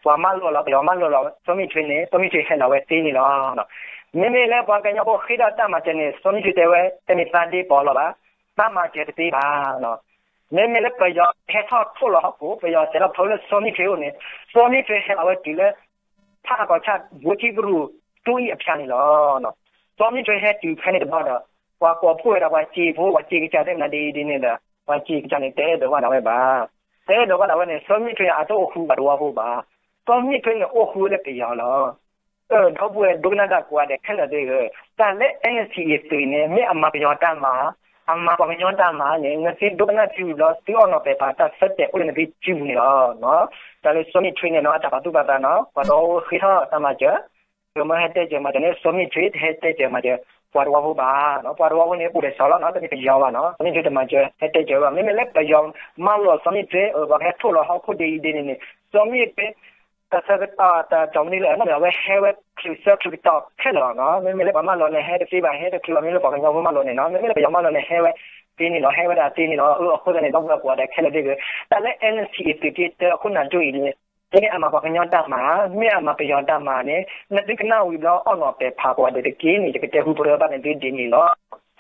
ပှၤမၢလိာ်လီၤ ပယီၤမၢလိာ်လီၤ စီၤမံၣ်ထွ့န့ၣ် စီၤမံၣ်ထွ့ဟဲလီၤဝဲသ့န့ၣ်လီၤ. မ့မ့ၢ်လၢပှၤကညီဖိဃ့ထီၣ်တၢ်မၤစၢၤန့ၣ် စီၤမံၣ်ထွ့တဲဝဲ တမ့ၢ်သးဒ့ပီၤလီၤဘၣ်, တၢ်မၤစၢၤတသ့ဘၣ်. မ့မ့ၢ်လၢပယီၤဟဲထီၣ်ထိၣ်လီၤဟီၣ်ခိၣ် ပယီၤစဲးထီၣ်ဖျိလၢစီၤမံၣ်ထွ့အအိၣ်န့ၣ် စီၤမံၣ်ထွ့ဟဲလီၤဝဲတုၤလၢ ဖးကီၢ်ဆၣ် ဝ့ၢ်ထံကရူၢ် တူၢ်အံၣ်အဖၠါန့ၣ်လီၤ. စီၤမံၣ်ထွ့ဟဲတုၤဖဲန့ၣ်တဘျီဒီး ပှၤကိးဖှိၣ်ဝဲဒၣ်ပှၤစံာ်ဖိ ပှၤစံာ်ကစၢ်သ့ၣ်မနုၤဒ်အံၤဒ်န့ၣ်ဒီး ပှၤစံာ်ကစၢ်န့ၣ် တအဲၣ်ဒိးဘၣ်ဒၣ်ဝဲဘၣ်. တအဲၣ်ဒိးဘၣ်ဒၣ်ဝဲန့ၣ် စီၤမံၣ်ထွ့အတအိၣ်ဃူဘၣ်တဝီဖိဘၣ်. စီၤမံၣ်ထွ့န့ၣ်အိၣ်ဃူဝဲလၢပယီၤလီၤ. ဒီပုၢ်ဝဲၢ်ဒိကနၣ်တၢ်ကိးဂၤဒဲးခဲလၢာ်သ့ၣ်ဧၢ, တၢ်လၢ NCA သုးန့ၣ် မ့ၢ်အမၤပယီၤတၢ်မၤ အမၤပှၤကညီတၢ်မၤန့ၣ် နသုဒိကနၣ်ထံဝံၤဘျီ သုအီၣ်နီၢ်ပဲာ်ဖးတၢ်ဆၢတဲာ်အိၣ်လၢနသုစုပူၤန့ၣ်လီၤ. တၢ်လၢစီၤမံၣ်ထွ့န့ၣ်နီၤ အတၢ်ပာ်သူၣ်ပာ်သးနီၤ ပှၤတဝီဖိဃ့ထီၣ်တၢ်မၤစၢၤ ကမၢဟဲတဲစၢၤမၤစၢၤန့ၣ် စီၤမံၣ်ထွ့တဟဲတဲစၢၤမၤစၢၤ ပှၤတဝီဖိဘၣ်. ပှၤတဝီဖိန့ၣ် ပူၤဒဲးစီၤလီၤနီၤ တမ့ၢ်ပယီၤဘၣ်နီၤ စီၤမံၣ်ထွ့တမၤစၢၤ ဟဲတဲစၢၤဘၣ်. မ့မ့ၢ်လၢပယီၤမၢလီၤစီၤမံၣ်ထွ့ ပှၤကဟဲထိၣ်လီၤဟီၣ်ခိၣ်ဒ်အံၤဒ်န့ၣ်န့ၣ် စီၤမံၣ်ထွ့ တၢ်ဆၢကတီၢ်တၢ်ကီမနုၤလၢအနီၢ်မ့ၢ်အဝဲဟဲဝဲချုးဆၢချုးကတီၢ်ခဲလၢာ်လီၤနီၤ. မ့မ့ၢ်လၢပှၤမၢလီၤန့ၣ် ဟဲတသ့ဘၣ် ဟဲတချုးဘၣ် မ့မ့ၢ်လၢပှၤကညီဖိမၢလီၤန့ၣ်နီၤ မ့မ့ၢ်လၢပယီၤမၢလီၤန့ၣ် ဟဲဝဲသ့န့ၣ်လီၤ ဟဲဝဲဒၣ်သ့န့ၣ်လီၤ. အဃိသတးန့ၣ် ဒီပုၢ်ဝဲၢ်ကိးဂၤဒဲးခဲလၢာ်သ့ၣ်ဧၢ, တၢ်လၢ NCA သုးက့တၢအခိၣ်နၢ်ကၠိအံၤန့ၣ် မ့ၢ်အမၤပှၤကညီတၢ်မၤ မ့ၢ်အမၤပယီၤတၢ်မၤန့ၣ် နသုကနၣ်ဝံၤဘျီအီၣ်နီၢ်ပဲာ်ဖး ကိးဂၤဒဲးတက့ၢ်န့ၣ် ယကတဲဃူပတြၢၤဘၣ်န့ၣ်သုဒ်န့ၣ်လီၤ.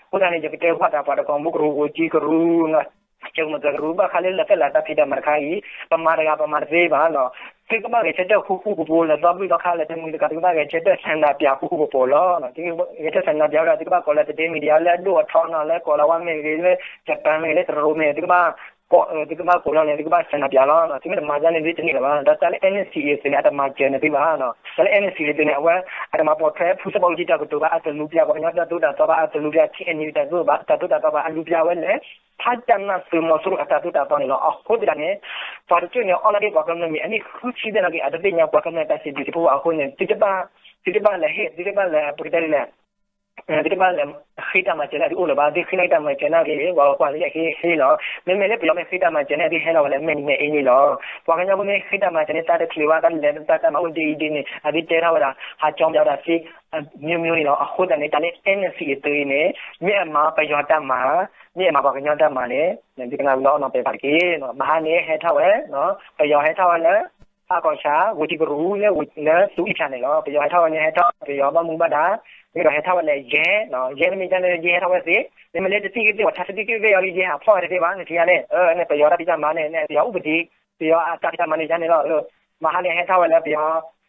အဃိသတးန့ၣ် ယကတဲဃူတၢ်ပှၤတကီၢ်မူကရူၢ် ဝ့ၢ်ကံကရူၢ် ကၠိမသကရူၢ် ဘၣ်ဃးလၢလၢာ်သၢလၢာ်တၢ်ဖံးတၢ်မၤတခါအံၤ ပမၤတဂၤပမၤတသ့ဘၣ်နီၤ. သုကဘၣ်ဂဲၤဆၢထၢၣ်ဃူဃူဖိးဖိး လၢသီဘုၣ်သီခါလၢတမုာ်တကး သုကဘၣ်ဂဲၤဆၢထၢၣ်ဆန္ဒပြဃူဃူဖိးဖိးလီၤ. သုကဂဲၤဆၢထၢၣ်ဆန္ဒပြဝဲဒၣ် သုကဘၣ်ကိးလၢ သတင်းမီဒီယာ လၢအဒိၣ်အထီနီၤ လၢကိးလၢဝါမဲာ်ဂ့ၤ လၢ Japan မဲာ်ဂ့ၤ လၢတရူးမဲာ်ဂ့ၤ သုကဘၣ် သုကဘၣ်ကိးလီၤန့ၣ် သုကဘၣ်ဆန္ဒပြလီၤ. သုမ့ၢ်တမၤဒ်န့ၣ် သုတန့ၢ်လၢၤဘၣ်. ဒီးတၢ်လၢ NCA သုးန့ၣ် အတမၤစၢၤန့ၣ်သုဘၣ်နီၤ. တၢ်လၢ NCA သုးန့ၣ် အဝဲ အတမၤပိာ်ထွဲဖုစၢဖီကံတၢ်ကတိၤဘၣ် အတလူၤပျၢ် ပှၤကညီတၢ်သိၣ်တၢ်သီဘၣ် အတလူၤပျၢ် KNU တၢ်သိၣ်ဘၣ် တၢ်သိၣ်တၢ်သီဘၣ် အလူၤပျၢ်ဝဲလၢ ဖးတၢ်နၢ်သုးမီၤစိရိၤအတၢ်သိၣ်တၢ်သီန့ၣ်လီၤ. အဃိသတးန့ၣ် ပှၤတကၠိၢ်န့ၣ် အီၣ်လၢဒ့ၣ်ပှၤကမျၢၢ်မ့ၢ် အနံၣ်ဃုဆံသ့ၣ်နီၣ်က့ၤ အတသ့ၣ်ညါပှၤကမျၢၢ်တၢ်စံးဘျုးစံးဖှိၣ်ဘၣ်အဃိန့ၣ် သုတဘၣ် သုတဘၣ်လဲၤဟ့ၣ် သုတဘၣ်လဲၤ ပကတဲဒ်လဲၣ် သုတဘၣ်လဲၤဃ့တၢ်မၤစၢၤလၢအတအိၣ်လၢၤဘၣ်. သုဃ့န့ၢ်တၢ်မၤစၢၤနာ်က့ၤ ပှၤကွၢ်လၢယဟ့ၣ်ဟ့ၣ်လီၤ. မ့မ့ၢ်လၢပယီၤမ့ၢ်ဃ့တၢ်မၤစၢၤန့ၣ် အသုဟဲလီၤဝဲလၢမဲာ်နံၤမဲာ်အ့န့ၣ်လီၤ. ပှၤကညီဖိမ့ၢ်ဃ့တၢ်မၤစၢၤန့ၣ် တၢ်တချုးဘၣ် တၢ်လဲၤတၢ်တၢ်မၤအိၣ်ဒ်အံၤဒ်န့ၣ် အသုတဲထီၣ်ဝဲဒၣ် ဟးကၠီပယီၤဒၣ်သ့ မျိုးမျိုးန့ၣ်လီၤ. အဃိသတးန့ၣ် တၢ်လၢ NCA အသုးအံၤန့ၣ် မ့ၢ်အမၤပယီၤတၢ်မၤ မ့ၢ်အမၤပှၤကညီတၢ်မၤန့ၣ် သုကနၣ်ဝံၤလီၤအီၣ်နီၢ်ပဲာ်ဖးတက့ၢ်. မဟါန့ၣ်ဟဲထီၣ်ဝဲ ပယီၤဟဲထီၣ်ဝဲလၢ ဖးကီၢ်ဆၣ် ဝ့ၢ်ထံကရူၢ် လၢ လၢသူအံၣ်ဖၠါန့ၣ်လီၤ. ပယီၤဟဲထီၣ်ဝဲန့ၣ် ဟဲထီၣ်ပယီၤဘၣ်မူဘၣ်ဒါ မ့ၢ်ဒီးဟဲထီၣ်ဝဲလၢယဲ ယဲမ့ၢ်ကန့ၣ် ယဲဟဲထီၣ်ဝဲသ့ မ့မ့ၢ်လၢတသံၣ်ကသ့ၣ် ပှၤထါတသံၣ်ကသ့ၣ်အီၤဒီး ယဲဟးဖီၣ်ဝဲတသ့ဘၣ် နထံၣ်ဧါန့ၣ် န့ၣ်ပယီၤတၢ်ဖံးတၢ်မၤန့ၣ် န့ၣ်ပယီၤဥပဒေ ပယီၤအတၢ်ဖံးတၢ်မၤန့ၣ်ယါန့ၣ်လီၤ. မဟါန့ၣ်ဟဲထီၣ်ဝဲလၢပယီၤ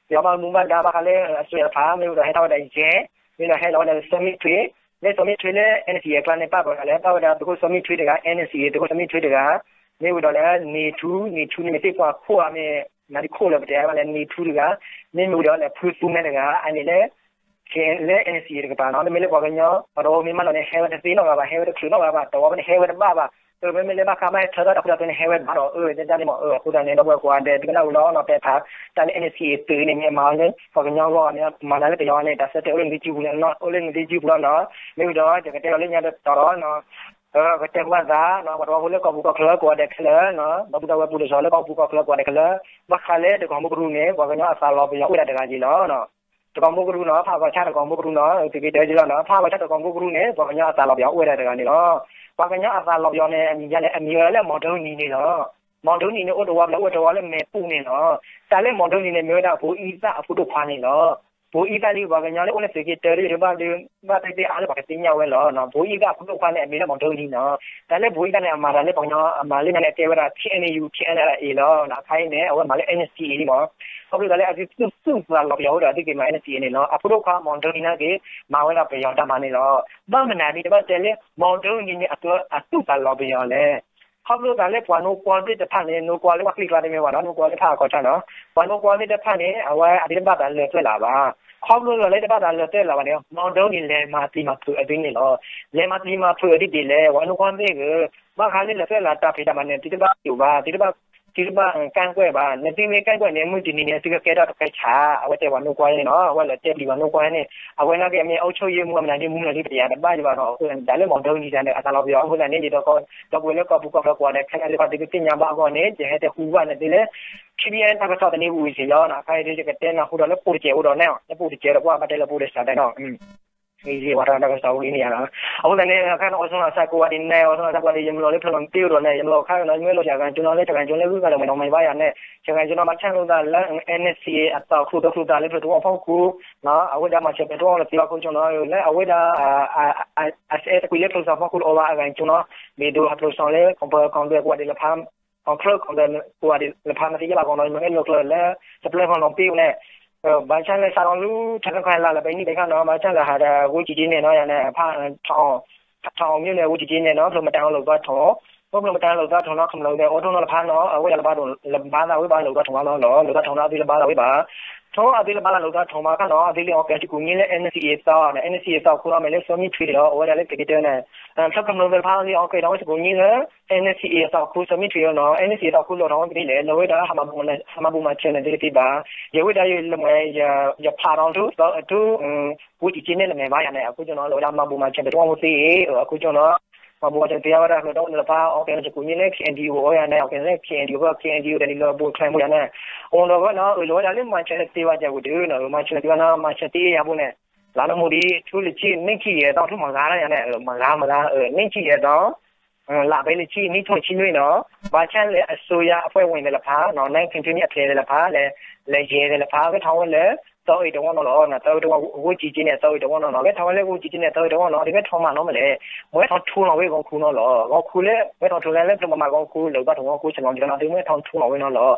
ပယီၤဘၣ်မူဘၣ်ဒါဘၣ်ဃးလၢအစွဲအဖး မ့ၢ်ဒီးဟဲထီၣ်ဝဲဒၣ်ယဲ မ့ၢ်ဒီးဟဲလီၤဝဲဒၣ်စီၤမံထွ့ လၢစီၤမံထွ့လၢ NCA အကျါန့ၣ် ပာ်ပှၤဂၤလဲၣ် ပာ်ဝဲဒၣ်သုးခိၣ်စီၤမံထွ့တဂၤ NCA သုးခိၣ်စီၤမံထွ့တဂၤ မ့ၢ်ဝံၤဒီးလၢ နေထူ နေထူ န့ၣ်မ့ၢ်သ့ၣ်ပှၢ်ခိၣ်ဧါ မ့ၢ် နၤဒ်ခိၣ်လၢပတဲဘၣ်လၢ နေထူ တဂၤ မ့မ့ၢ်ဝံၤဒီးလၢ ဖုသူမဲ တဂၤ အန့ၣ်လၢ လၢ NCA တကပၤနီၤ တမ့ၢ်လၢပှၤကညီ ပှၤတဝီမ့ၢ်မၢလီၤန့ၣ် ဟဲဝဲတသ့နီတဂၤဘၣ် ဟဲဝဲတချုးနီတဂၤဘၣ် တဝီဖဲန့ၣ် ဟဲဝဲတဘၣ်ဘၣ် မ့မ့ၢ်လၢဘၣ်ဃးဘၣ်ဟဲထၢထီၣ်တၢ်ဃူတၢ်ဖိးန့ၣ် ဟဲဝဲဘၣ်ဒီး အၢ တဲဒ်န့ၣ်မ့ၢ် အဃိသတးန့ၣ် ဒီပုၢ်ဝဲၢ်ကိးဂၤဒဲး သုကနၣ်ဝံၤလီၤနီၢ်ပဲာ်ဖး တၢ်လၢ NCA အသုးန့ၣ် မ့ၢ်အမၤလၢ ပှၤကညီအဂီၢ်န့ၣ် မၤနၤလၢပယီၤန့ၣ် တၢ်ဆၢတဲာ်အိၣ်လၢနသုစုပူၤန့ၣ် အိၣ်လၢနသုစုပူၤလီၤနီၤ မ့ၢ်ဝံၤဒီး ယကတဲလီၤလၢညါတတီၤဒီး ကတဲပှၤသး ပှၤတဝီဖိလၢကီၢ်ပူၤကီၢ်ချၢကိးဂၤဒဲးခဲလၢာ် ဒီပုၢ်ဒီဝဲၢ်ပူၤတစီၤလၢကီၢ်ပူၤကီၢ်ချၢကိးဂၤဒဲးခဲလၢာ် ဘၣ်ဃးလၢတကီၢ်မူကရူၢ်န့ၣ် ပှၤကညီအသးလီၤပယီၤအိၣ်ဝဲဒၣ်တဂၤက့ၤလီၤ. တကီၢ်မူကရူၢ်နီၤ ဖးကီၢ်ဆၣ်တကီၢ်မူကရူၢ်နီၤ သုးက့တၢက့ၤလီၤနီၤ ဖးကီၢ်ဆၣ်တကီၢ်မူကရူၢ်န့ၣ် ပှၤကညီအသးလီၤပယီၤအိၣ်ဝဲဒၣ်တဂၤန့ၣ်လီၤ. ပှၤကညီအသးလီၤပယီၤန့ၣ် အမံၤယါလဲၣ် အမံၤဝဲလၢ မောင်ဒေါင်းနီ န့ၣ်လီၤ. မောင်ဒေါင်းနီ န့ၣ် အိၣ်တဝီဖျၢၣ် အိၣ်တဝီလၢမဲာ်ပူၤန့ၣ်လီၤ. တၢ်လၢ မောင်ဒေါင်းနီ န့ၣ် မ့ၢ်ဝဲဒၣ် ဗိုလ်အူသၣ်အဖိဒိၣ်ခွါန့ၣ်လီၤ. ဗိုလ်အူသၣ်လံ ပှၤကညီလၢအိၣ်လၢသုးက့တၢ တဘၣ်ဒုး ဘၣ်သ့ၣ်သ့ၣ်အါလၢပှၤကသ့ၣ်ညါဝဲလီၤ. ဗိုလ်အူသၣ်အဖိဒိၣ်ခွါန့ၣ် အမံၤလၢ မောင်ဒေါင်းနီ နီၤ. တၢ်လၢ ဗိုလ်အူသၣ်န့ၣ် အမၤတၢ်လၢပှၤကညီ အမၤလၢညါန့ၣ် အကဲဝဲဒၣ် KNU KNLA လီၤ. အခါအံၤန့ၣ် အဝဲမၤလၢ NCA လံမး. ခီဖျိသးလၢအသုသူၣ်သူၣ်သးလီၤပယီၤအိၣ်ဒီး အသုက့ၤမၤ NCA န့ၣ်လီၤ. အဖိဒိၣ်ခွါ မောင်ဒေါင်းနီ နာ်က့ၤ မၤဝဲဒၣ်ပယီၤတၢ်မၤန့ၣ်လီၤ. ဘၣ်မနုၤဒ်တဘၣ်တဲလၢ မောင်ဒေါင်းနီ န့ၣ် အသုအသူၣ်သးလီၤပယီၤလဲၣ်. ခီဖျိသးလၢပှၤနိကွၢ်သ့ၣ်တဖၣ်န့ၣ် နိကွၢ်လၢပှၤကလုာ်ကျါတမ့ၢ်ဘၣ်နီၤ နိကွၢ်လၢဖးကီၢ်ဆၣ်နီၤ ပှၤနိကွၢ်သ့ၣ်တဖၣ်န့ၣ် အဝဲအသုတဘၣ်သးလၢာ်သွဲၣ်လၢ်ဘၣ်. ခီဖျိလၢတဘၣ်သးလၢာ်သွဲၣ်လၢ်ဘၣ်န့ၣ် မောင်ဒေါင်းနီ လဲၤမၤသံမၤဖုးအသုန့ၣ်လီၤ. လဲၤမၤသံမၤဖုးအသုဒ်လဲၣ် ပှၤနိကွၢ်သ့ၣ်ဧၢ, ဘၣ်ဃးလၢလၢာ်သွဲၣ်လၢ်တၢ်ဖံးတၢ်မၤန့ၣ် သုတဘၣ်တူၢ်ဘၣ် သုတဘၣ် သုတဘၣ်ကန့်ကွက်ဘၣ်. နသုမ့ၢ်ကန့်ကွက်န့ၣ် မုၢ်တနံၤန့ၣ် သုကကဲထီၣ်တၢ်ခွဲးဆၢ အဝဲတဲပှၤနိကွၢ်န့ၣ်နီၤ အဝဲလဲၤတဲပျံၤပှၤနိကွၢ်န့ၣ် အဝဲနာ်က့အမ့ၢ်အုပ်ချုပ်ရေးမှူး အမနုၤဒ်မူလီၤဒ်ပတယၤတဘၣ်ယဘၣ်နီၤ အဃိသတးန့ၣ် တၢ်လၢ မောင်ဒေါင်းနီ န့ၣ် အသးလီၤပယီၤအဃိသတးန့ၣ် ဒီပုၢ်ဝဲၢ်လၢကီၢ်ပူၤကီၢ်ချၢကိးဂၤဒဲးခဲလၢာ်သ့ၣ်တဖၣ် သုကသ့ၣ်ညါဘၣ်အဂီၢ်န့ၣ် ယဟဲတဲဃူဘၣ်န့ၣ်သုလၢ ထံဘံအဲတၢ်ကစီၣ်သန့ပူၤစ့ၢ်ကီးနီၤ အခါအံၤဒ်ယကတဲနၢ်ဟူဒီးလၢပူတကဲးအိၣ်ဒီးန့ၣ် လၢပူတကဲးဒီးပှၤဘၣ်တဲလၢပူတစးဒဲးနီၤ မ့ၢ်ယဲဝဲတၢ်ကစီၣ်ဝဲန့ၣ်ယါလီၤ. အဃိသတးန့ၣ် အခါန့ၣ် အိၣ်ဆိနီၤ စးကိးဂၤဒဲးန့ၣ် အိၣ်ဆိနီၤ စးကိးဂၤဒဲး ယမၤလိလၢဖျၢၣ်လီၤတ့ၢ်ဒီးန့ၣ် ယမၤလိအခါန့ၣ် မ့ၢ်လိာ်ယၤ ဂၤကၠိနီၤ လၢတဂၤကၠိလၢဂုၢ်ဂၤလၢမ့ၢ်နီၤ မ့ၢ်ဘၣ်ယၤန့ၣ် ယဂၤကၠိနီၤ ဘၣ်ဆၣ်လိာ်သးလၢ NCA အသးခု တၢ်ခုသးလၢဖျၢၣ်တဝီဖီခိၣ် အဝဲဒၣ်မၤစၢၤပတဝီလီၤသ့အဃိကၠိနီၤ လၢအဝဲဒၣ် အစဲတကွံလၢဖျၢၣ်စးဖီခိၣ်တအိၣ်ဘၣ် အဂၤကၠိနီၤ မ့ၢ်ဒိးဟးဖျိးစီၤလၢ ကီၢ်ပၢၤကီၢ်ဒွဲၣ်ကိးဂၤဒဲးလၢဖး ကီၢ်ချၢကီၢ်ဒွဲၣ်ကိးဂၤဒဲးလၢဖး မၤသ့ယဲၢ်ဘၣ်ကီးနီၤ မ့ၢ်အဲၣ်လိာ်ကျၢၢ်လၢ တပျဲၢ်ဖီလီၤပ့ၢ်ဝဲန့ၣ် ဘၣ်ဆၣ်လၢစးထီၣ်လၢ ထၢၣ်ခီၣ်ဟဲလါလၢပနံၣ်တခါနီၤ ဘၣ်ဆၣ်လၢဟးဒီး ဝူကၠံကၠ့န့ၣ်နီၤ ယၤန့ၣ် ဖး ထီၣ်အီၣ်မ့ၢ်န့ၣ် ဝူကၠံကၠ့န့ၣ်နီၤ ဖျိးမတၤလိာ်သးထီၣ် ဖျိးမတၤလိာ်သးထီၣ်နီၤ ခမျၢၣ်ဒီးအိၣ်ထီၣ်နီၤလၢဖးနီၤ အဝဲဒၣ်လၢဘၣ်လိာ်သးထီၣ်မးနီၤ လိာ်သးထီၣ်နီၤ အသုလၢဘၣ်သးဝဲဘၣ် ထီၣ်အသုလၢဘၣ်သးလိာ်သးထီၣ်မးခါနီၤ အသုလၢအီၣ်ကဲစကူးညံလၢ NCA သီန့ၣ် NCA သီခိၣ်နီၤ မ့ၢ်လၢစီၤမံထွံဒီး အဝဲဒၣ်လၢ capital န့ၣ် ဖျိးခမျၢၣ်သ့ၣ်တဖၣ်လၢအီၣ်ကဲဒီးဝဲစကူးညံလၢ NCA သီခိၣ်စီၤမံထွံနီၤ NCA သီခိၣ်လိၣ်ထီၣ်ဝဲကသ့လဲၣ် လၢဝဲဒၣ် ဟးမၤဘူၣ်မၤစၢၤန့ၣ်သ့ၣ်တဖၣ်ဘၣ် ယဝဲဒၣ်ယလၢမွဲ ယဖျါထီၣ်ထူ ထူ ဝူကၠံကၠ့န့ၣ်လၢမဲာ်ဘၣ်ယၤန့ၣ် အဃိကၠိနီၤ လၢဝဲဒၣ်မၤဘူၣ်မၤစၢၤပတဝီဖိသ့ အဃိကၠိနီၤ မၤဘူၣ်မၤစၢၤသ့အဝဲဒၣ် ဖျိးတဝီန့ၣ်တဖၣ် အီၣ်ကဲစကူးညံလၢ KNDO အီယၤန့ၣ် အီၣ်ကဲလၢ KNDO ဖဲ KNDO ဒီးန့ၣ်လၢဘူးချဲမူယၤန့ၣ် အိၣ်ဒီးဝဲနီၤ လၢဝဲဒၣ်လၢမၤစၢၤသ့ဝဲကဲဝဲဒုးနီၤ မၤစၢၤသ့ဝဲနီၤ မၤစၢၤသ့ယၤဖိန့ၣ် လါနမူဒံး ထူလၢဆံ နံၣ်ဆံယဲၢ်သီ ထူမၤဂၤလၢယၤန့ၣ် မၤဂၤမၤဂၤ နံၣ်ဆံယဲၢ်သီ လၢဘဲလၢဆံ နံၣ်ထီၣ်ဆံနွံနီၤ ဘၣ်ဆၣ်လၢအစိုးရအဖွဲ့ဝင်သ့ၣ်တဖၣ် နကထံမ့ၢ်အဖျဲၣ်သ့ၣ်တဖၣ် လဲၤယဲၢ်သ့ၣ်တဖၣ် ကထီၣ်ဝဲလၢ သီအံၤတဝီနီၤလီၤ သီအံၤတဝီ ဝူကၠံကၠ့န့ၣ် သီအံၤတဝီနီၤလီၤ ကထီၣ်ဝဲလၢဝူကၠံကၠ့န့ၣ် သီအံၤတဝီနီၤလီၤ အသုမ့ၢ်ထီၣ်မၤနီတမံၤလဲၣ် မ့ၢ်ထီၣ်ထူလီၤဝဲဂီၤခူနီၤလီၤ ဂီၤခူလၢ မ့ၢ်ထီၣ်ထူလၢလၢဖျိးမၤမၤဂီၤခူ လၢဘၣ်ထီၣ်ဂီၤခူစ့ၢ်ကီး အသုမ့ၢ်ထီၣ်ထူလီၤဝဲနီၤလီၤ